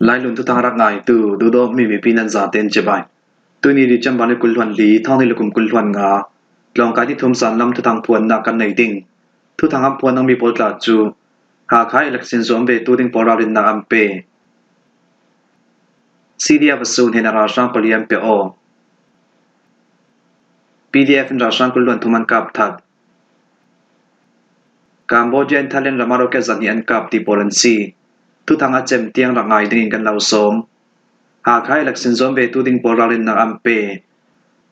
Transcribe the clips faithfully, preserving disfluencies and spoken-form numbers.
Lailun thuthang rak ngaitu, duhdawtmi mipi nan zaten cibai. Tuni December ni kul hluan li, thawng hnih le kum kul hluan nga, tlawngkai ni thum zanlam thuthang phuannak kan nei ding. Thuthang an phuan dingmi pawl tla cu Hakha election zuam ve tu ding pawl ralrinnak an pe. C D F a sun hin a ralhrang pali an pe aw. P D F in ralhrang kul hluan thum an kap that. Cambodia in Thailand ram ah rocket zahnih an kap ti pawl an si. Thuthang a cem tiang rak ngai dingin kan lo sawm. Hakha election zuam ve tu ding pawl ralrinnak an pe.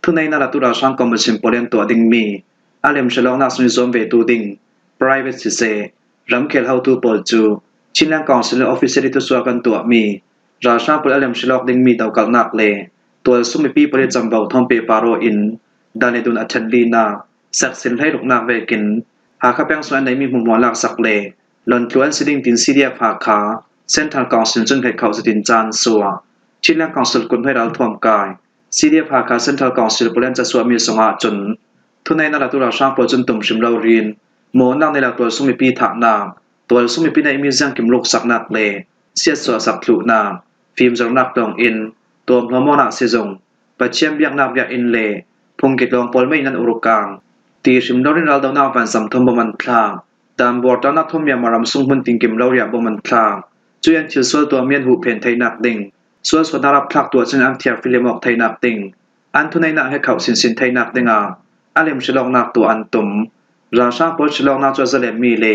Thuneihnak latu ralhrang commission pawl in an tuah dingmi a lemhrialawknak sung i zuam ve tu ding private siseh, ramkhel hotu pawl cu Chinland Council in officially thusuah kan tuahmi ralhrang pawl a lemhrialawk dingmi dokalhnak le tualsung mipi pawl i camvo thawn pehpar aw in dan le dun a ṭhen linak saksin hleiruknak vekin Hakha peng sung an neihmi hmuahhmuah laksak le lontlu an si ding tiin C D F Hakha Central Council cun hleikhoh zetin caan suah. Chinland Council kut hnuai ralthuam kai C D F Hakha Central Council pawl in an casuahmi sungah cun thuneihnak latu ralhrang pawl cun tum hrim lorin mawhnak nei lo tualsung mipi thahnak, tualsung mipi neihmi ziangkim ruksaknak le siatsuahsak thluhnak, fimzornak tlawng in tuamhlawm awknak sizung, Pathian biaknak biakinn le phungki tlawng pawl mei in an urkang ti hrim lorin raldonak vanzam thawn bom an thlak. Daan buartalnak thawn Myanmar ram sung hmun tinkim lo riah bom an thlak. Cuih an thilsual tuahmi an huhphen theinak ding, sualsuahnak rapthlak tuah cun an thiar filim awk theinak ding, an thuneihnak he khauh sinsin theinak dingah a lemhrialawknak tuah an tum. Ralhrang pawl hrialawknak cu a zalenmi le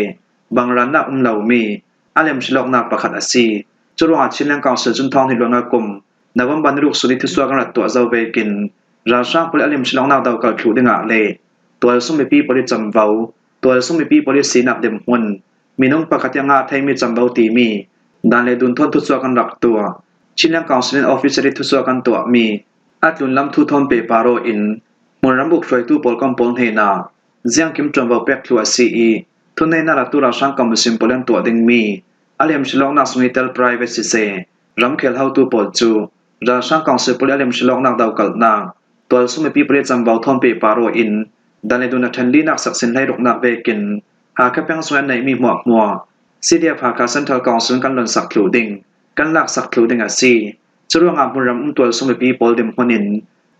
bangrannak um lomi a lemhrialawknak pakhat a si. Curuangah Chinland Council cun thawng hnih hluan nga kum November ni ruk sun i thusuak kan rak tuah zo vekin ralhrang pawl i a lemhrialawknak dokalh thluh dingah le tualsung mipi pawl i camvo, tualsung mipi pawl i sinak dimhmun, minung pakhat i a ngah theimi camvo timi dan le dun thawn thusuak kan rak tuah. Chinland Council in officially thusuak kan tuahmi a tlunlam thu thawn pehpar aw in hmunram uk hruaitu pawl kan pawl hnenah ziangkim ṭuanvo pek thluh a si i thuneihnak latu ralhrang commission pawl in an tuah dingmi a lemhrialawknak sung i tel private siseh, ramkhel hotu pawl cu ralhrang council pawl i a lemhrialawknak dokalhnak, tualsung mipi pawl i camvo thawn pehpar aw in dan le dun a ṭhen linak saksin hleiruknak vekin Hakha peng sung an neihmi hmuahhmuah C D F Hakha Central Council kan lonsak thluh ding, kan laksak thluh ding a si. Curuangah hmunram um tualsung mipi pawl dimhmun in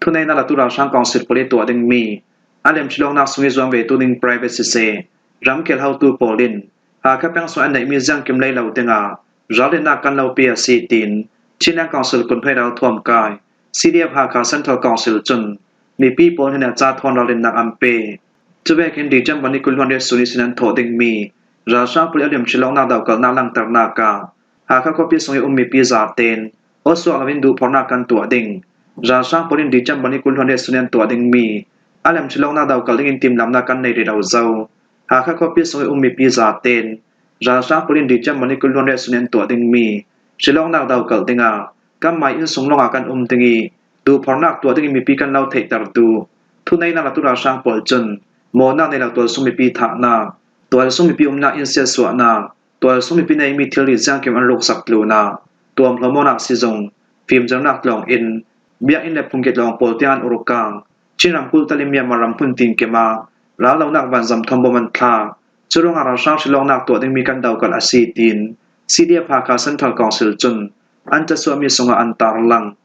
thuneihnak latu ralhrang council pawl i tuah dingmi a lemhrialawknak sung i zuam ve tu ding private siseh, ramkhel hotu pawl in Hakha peng sung an neihmi ziangkim lei lo dingah ralrinnak kan lo pe a si, tiin Chinland Council kut hnuai ralthuam kai C D F Hakha Central Council cun mipi pawl hnenah ca thawn ralrinnak an pe. Cuvekin December ni kul hluan riat sun ihsin an thawh dingmi ralhrang pawl i a lemhrialawknak dokalhnak langhternak ah Hakha khuapi sung i um mipi zaten aw suak loin duhphornak kan tuah ding. Ralhrang pawl in December ni kul hluan riat sun i an tuah dingmi a lemhrialawknak dokalh dingin timhlamhnak kan nei rih lo zo. Hakha khuapi sung i um mipi zaten ralhrang pawl in December ni kul hluan riat sun i an tuah dingmi hrialawknak dokalh dingah kanmai inn sung lawngah kan um ding i duhphornak tuah dingin mipi kan lo theihter duh. Thuneihnak latu ralhrang pawl cun mawhnak nei lo tualsung mipi thahnak, tualsung mipi umnak inn siatsuahnak, tualsung mipi neihmi thilri ziangkim an ruksak tlunah tuamhlawm awknak sizung, fimzornak tlawng in, biakinn le phungki tlawng pawl tiang an urkang. Chin ramkulh telin Myanmar ram hmun tinkim ah raldonak vanzam thawn bom an thlak. Curuangah ralhrang hrilawknak tuah dingmi kan dokalh a si, tiin C D F Hakha Central Council cun an casuahmi sungah an tarlang.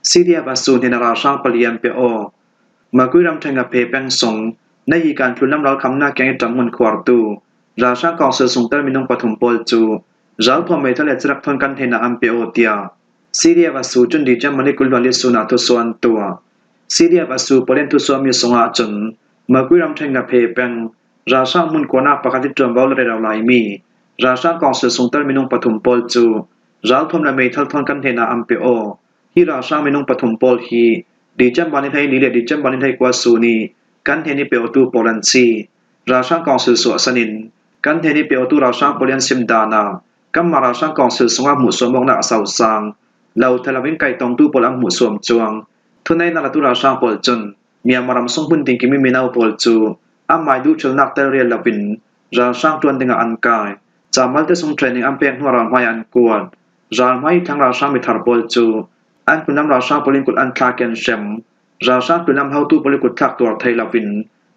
C D F a sun hin a ralhrang pali an pe aw. Makui ramṭhen Ngaphe peng sung Nayikan tlunlam ralkhamnak kiang i ṭanghmun khuartu ralhrang council sungtel minung pathum pawl cu ralthuam meithal le cirak thawn kan hnenah an pe aw, tiah C D F a su cun December ni kul hluan li sun ah thusuah an tuah. C D F a su pawl in thusuahmi sungah cun Makui ramṭhen Ngaphe peng ralhrang hmun kuanak pakhat i ṭuanvo le rero laimi ralhrang council sungtel minung pathum pawl cu ralthuam le meithal thawn kan hnenah an pe aw. Hi ralhrang minung pathum pawl hi December ni hleili le December ni hleikua sun i kan hnen i pe awtu pawl an si. Ralhrang council suahsan in kan hnen i pe awtu ralhrang pawl i an sim dan ah kanmah ralhrang council sungah hmuhsuam awknak a sosang lo thei loin kaih tongtu pawl an hmuhsuam cuang. Thuneihnak latu ralhrang pawl cun Myanmar ram sung hmun tinkim i mino pawl cu anmai duhthilnak tel rial loin ralhrang ṭuan dingah an kai. Camalte sung training an pek hnuah ralhmai ah an kuat. Ralhmai i thlang ralhrang mithar pawl cu an tlunlam ralhrang pawl in kut an thlak i an hrem. Ralhrang tlunlam hotu pawl i kutthlak tuar thei loin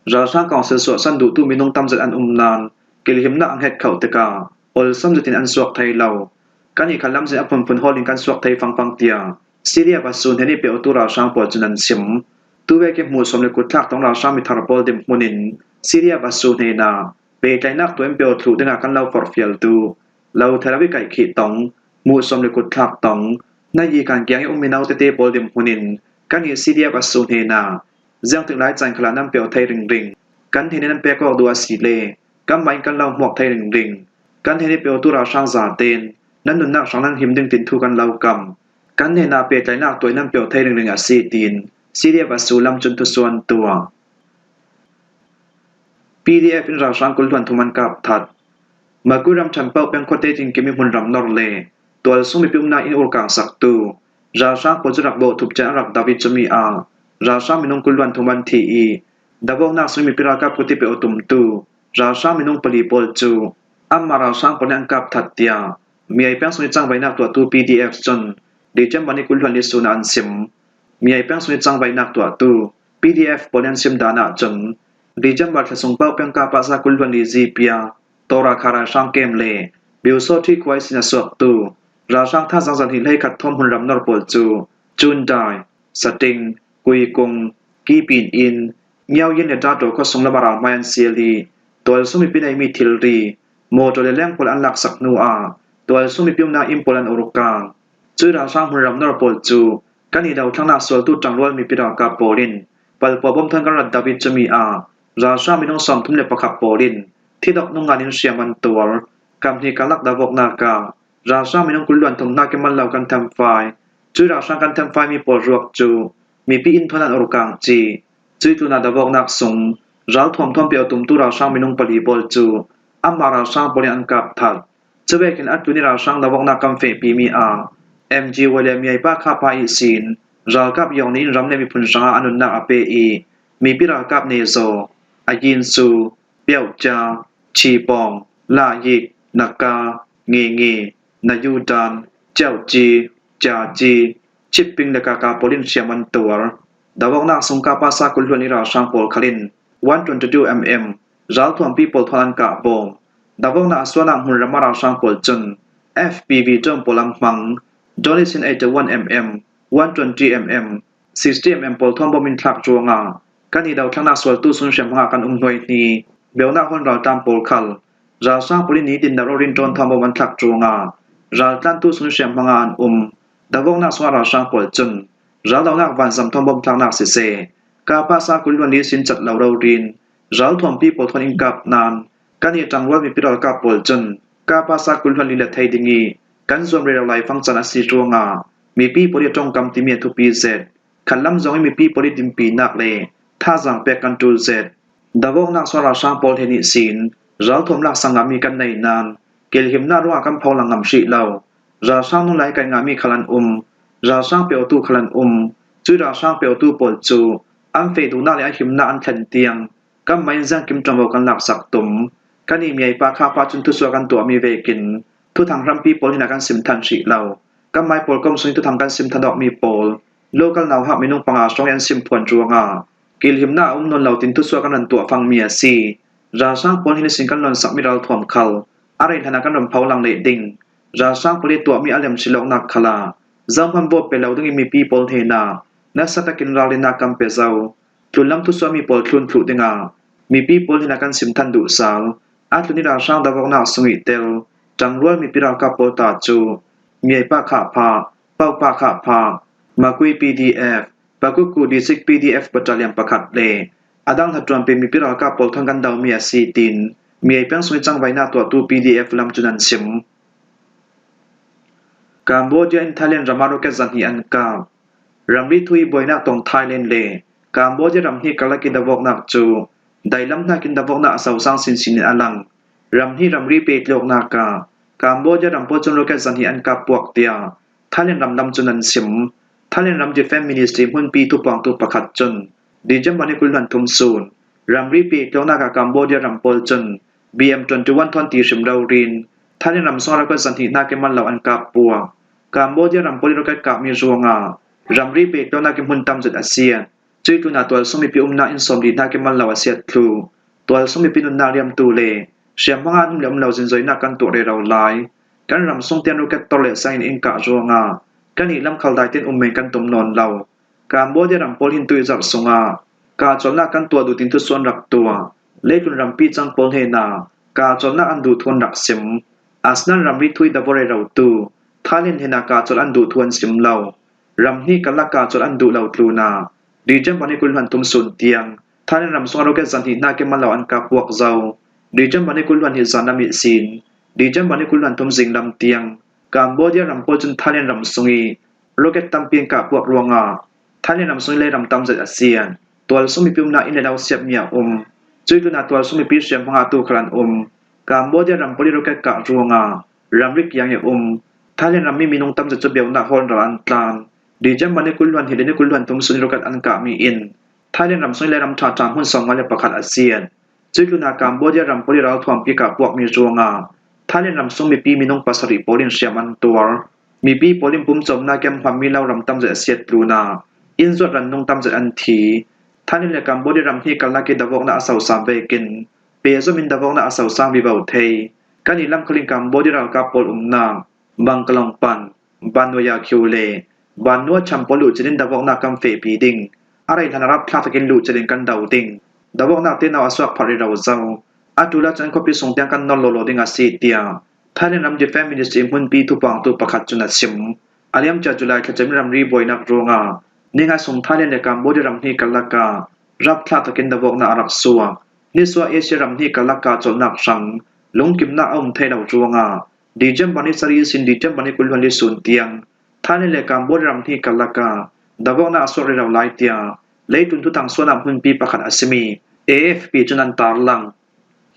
ralhrang council suahsan duhtu minung tamzet an um nain kilhimnak an het khauh tikah awlsam zetin an suak thei lo. Kan i khat lamzin a phunphun hawlin kan suak thei fangfang tia C D F a su hnen i peutu ralhrang pawl cun an sim. Tuvekin hmuh sawm le kut thlak tawng ralhrang mithar pawl dim hmunin C D F a su hnenah pehtlaihnak tuah in peuh thluh dingah kan lo forhfialtu lo thei lo i kaihkhih tawng, hmuh sawm le kut thlak tawng, na yi kan kiang i um mino tete pawl dim hmunin kan i C D F a su hnenah ziangtik lai caan khalah nan peuh thei ringring. Kan hnenin nan pek awk duh a si le kan mah in kan lo hmuak thei ringring. Kan hnen i peutu ralhrang zaten nan nunnak hrang nan him ding tin thu kan lo kam. Kan hnenah pehtlaihnak tuah in nan peuh thei ringring a si, tiin C D F a su lam cun thusuan tuah. P D F in ralhrang kul hluan thum an kap that. Makui ram ṭhan paoh peng khuate cingkim i hmunram nor le tualsung mipi umnak in urkang saktu ralhrang pawl cu rak bawh thup ciang a rak dap i cumi ah ralhrang minung kul hluan thum an thi i davawknak sung i mipi ralkap kut i peuh a tumtu ralhrang minung pali pawl cu anmah ralhrang pawl in an kap that tiah Miai peng sung i cangvaihnak tuahtu P D F cun December ni kul hluan li sun ah an sim. Miai peng sung i cangvaihnak tuahtu P D F pawl in an sim dan ahcun December thla sung paoh peng kapa sa kul hluan li zipia Tawra kha ralhrang kem le Biusawṭhi khua ihsin a suaktu ralhrang thazaang zahnih hleikhat thawm hmunram nor pawl cu Cundai, Sating, Kuikung, Kipin in Ngiauyin le Ṭaṭaw khuasung lam a ralhmai an sial i tualsung mipi neimi thilri mawṭaw le leng pawl an laksak hnuah tualsung mipi umnak inn pawl an urkang. Cui ralhrang hmunram nor pawl cu kan i dothlangnak sualtu ṭangrual mipi ralkap pawl in palpua bawm thawn kan rak dap i cumi ah ralhrang minung sawmthum le pakhat pawl in thidok nung ngan in hriam an tuar. Kam hnih karlak davawknak ah ralhrang minung kul hluan thum hnak i mal lo kan thamfai. Cui ralhrang kan thamfaimi pawl ruak cu mipi inn thawn an urkang ci. Cui tlunah davawknak sung ralthuam thawn peuh a tumtu ralhrang minung pali pawl cu anmah ralhrang pawl in an kap that. Cuvekin a tlun i ralhrang davawknak kan fehpimi ah M G Y le Miaipa khahpha ihsin ralkap yawng nih in ram le miphun hrangah a nunnak a pe i mipi ralkap nezaw, a yinsu, piauhcia, chipawng, lahik, naka, ngenge, nayudan, ciauhci, ciaci, chipping le kaka pawl in hriam an tuar. Davawknak sung kapa sa kul hluan i ralhrang pawl khal in one twenty two mm ralthuampi pawl thawn an kah bawm. Davawknak a suahnak hmunram a ralhrang pawl cun F P V drone pawl an hmang. Drone ihsin eighty one mm, one twenty mm, sixty mm pawl thawn bawm in thlak ruangah kan i dothlangnak sualtu sung hriamhmangah kan um hnuaihni. Beunak hawn raltlan pawl khal ralhrang pawl in nitin darh rori in drone thawn bawm an thlak ruangah raltlantu sung hriamhmangah an um. Davawknak sungah ralhrang pawl cun raldonak vanzam thawn bawm thlaknak siseh, kapa sa kul hluan li sin cat lo rori in ralthuampi pawl thawn in kap nain kan i ṭangrual mipi ralkap pawl cun kapa sa kul hluan li let thei ding i kan zuam rero lai fangcang a si ruangah mipi pawl i ṭongkam timi a thupi zet. Khatlam zong i mipi pawl i dinpinak le thazaang pek kan ṭul zet. Davawknak sungah ralhrang pawl hnen ihsin ralthuam laksak ngahmi kan nei nain kilhimnak ruangah kan pholang ngam hrih lo. Ralhrang nung lai kaih ngahmi khal an um. Ralhrang peutu khal an um. Cui ralhrang peutu pawl cu an feh duhnak le a himnak an thlen tiang kanmah in ziangkim ṭuanvo kan laksak tum. Kan i Miaipa khahpha cun thusuah kan tuahmi vekin thuthang hrampi pawl hnenah kan sim than hrih lo. Kanmah i pawlkom sungin thuthang kan sim than awkmi pawl local nauhak minung panga hrawng i an sim phuan ruangah kilhimnak a um nawn lo tin thusuah kan ran tuah fangmi a si. Ralhrang pawl hnen ihsin kan lawnsakmi ralthuam khal a rei hlanah kan ran pholang leh ding. Ralhrang pawl i tuahmi a lem hrilawknak khalah zohman vawt pe lo dingin mipi pawl hnenah nasa takin ralrinnak kan pe zo. Tlunlam thusuahmi pawl thlun thluh dingah mipi pawl hnenah kan sim than duh sal. A tlun i ralhrang davawknak sung i tel ṭangrual mipi ralkap pawl ta cu Miaipa khahpha, Paupa khahpha, Makui P D F, Pakuku District P D F Battalion pakhat le a dang hnaṭuanpi mipi ralkap pawl thawn kan domi a si, tiin Miai peng sung i cangvaihnak tuahtu P D F lam cun an sim. Cambodia in Thailand ram ah rocket zahnih an kap. Ramri thu i buainak tawng Thailand le Cambodia ram hnih karlak i davawknak cu dailam hnakin davawknak a sosang sinsin in a lang. Ram hnih ramri pehtlaihawknak ah Cambodia ram pawl cun rocket zahnih an kap puak tiah Thailand ram lam cun an sim. Thailand ram Defence Ministry hmunpi thupuangtu pakhat cun December ni kul hluan thum sun ramri pehtlaihawknak ah Cambodia ram pawl cun B M twenty one thawn ti hrim rori in Thailand ram sungah rocket zahnih hnak i mal lo an kap puak. Cambodia ram pawl i rocket kapmi ruangah ramri pehtlaihawknak i hmun tam zet a siat. Cui tlunah tualsung mipi umnak inn sawmli hnak i mal lo a siat thluh. Tualsung mipi nunnak liamtu le hriamhmang ah an um le um lo zinzoinak kan tuah rero lai. Kan ram sung tiang rocket tor le sang in in kah ruangah kan ih lam khaldai tiang um men kan tum nawn lo. Cambodia ram pawl hin tuizarh sungah kahcawlnak kan tuah duh ding thusuah an rak tuah. Leitlun rampi cang pawl hnenah kahcawlnak an duh thu an rak sim. Asinain ramri thu ih davo rero tu Thailand hnenah kahcawl an duh thu an sim lo. Ram hnih karlak kahcawl an duh lo tlunah December ni kul hluan thum sun tiang Thailand ram sungah rocket zan hnih hna keimah lo an kah puak zo. December ni kul hluan hnih zan lam ihsin December ni kul hluan thum zing lam tiang Cambodia ram pawl cun Thailand ram sung ih rocket tampi an kah puak ruangah Thailand ram sung ih leiram tam zet a siat. Tualsung mipi umnak inn le lo siatmi a um. Cuih tlunah tualsung mipi hriamhma ngahtu khal an um. Cambodia ram pawl ih rocket kah ruangah ramri kiang ih um Thailand rammi minung tam zet cu beunak hawl in ral an tlan. December ni kul hluan hnih le ni kul hluan thum sun ih rocket an kahmi in Thailand ram sung ih leiram ṭhaṭha hmun sawmnga le pakhat a siat. Cuih tlunah Cambodia ram pawl ih ralthuampi kah puakmi ruangah Thailand ram sung mipi minung pasarih pawl in hriam an tuar. Mipi pawl in pumcawmnak kem hmanmi lo ram tam zet a siat tlunah inn zuat ran nung tam zet an thi. Thailand le Cambodia ram hnih karlak ih davawknak a sosam vekin pehzom in davawknak a sosam vivo thei. Kan ih lam khal in Cambodia ralkap pawl umnak Bangkalong pan Banwaya Khiu le Banwa Cham pawl luhcil in davawknak kan fehpi ding. A rei hlan a rapthlak takin luhcil in kan do ding. Davawknak tenau a suak phar rero zo. A ṭul ahcun an khuapi sung tiang kan nor lawlaw ding a si, tiah Thailand ram Defence Ministry hmunpi thupangtu pakhat cun a sim. A liamcia July thlacam ramri buainak ruangah ninga sung Thailand le Cambodia ram hnih karlak ah rapthlak takin davawknak a rak suak. Nisuah Asia ram hnih karlak kahcawlnak hrang lungkimnak a um thei lo ruangah December ni sarih ihsin December ni kul hluan li sun tiang Thailand le Cambodia ram hnih karlak ah davawknak a suak rero lai, tiah leitlun thuthang suahnak hmunpi pakhat a simi A F P cun an tarlang.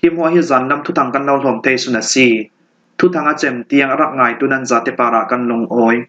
Hi hmuah hi zanlam thuthang kan lo hlawm thei sun a si. Thuthang a cem tiang a rak ngaitu nan zate parah kan lungawi.